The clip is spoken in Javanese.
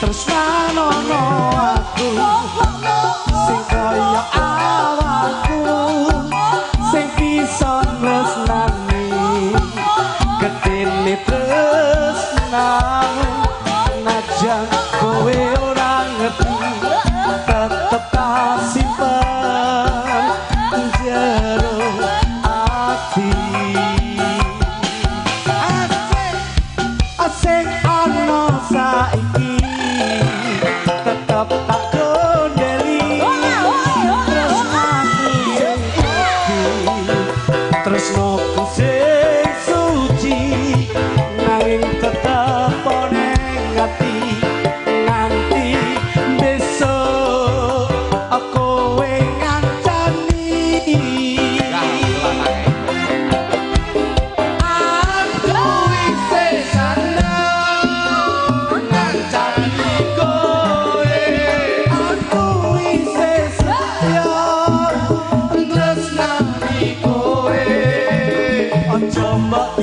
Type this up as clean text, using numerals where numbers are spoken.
Tresnanono aku sing kaya awakku, sing bisa tresnani gedene tresnamu. Najan kowe ora ngerti, tetep tak simpen jero ati. Asik asik ana saiki, tetep tak gondeli tresnaku sing iki, tresnaku sing suci, nanging tetep neng ati. Nganti besok kowe ngancani. Aku isih seneng ngancani kowe, aku isih setia tresnani kowe. Aja mbok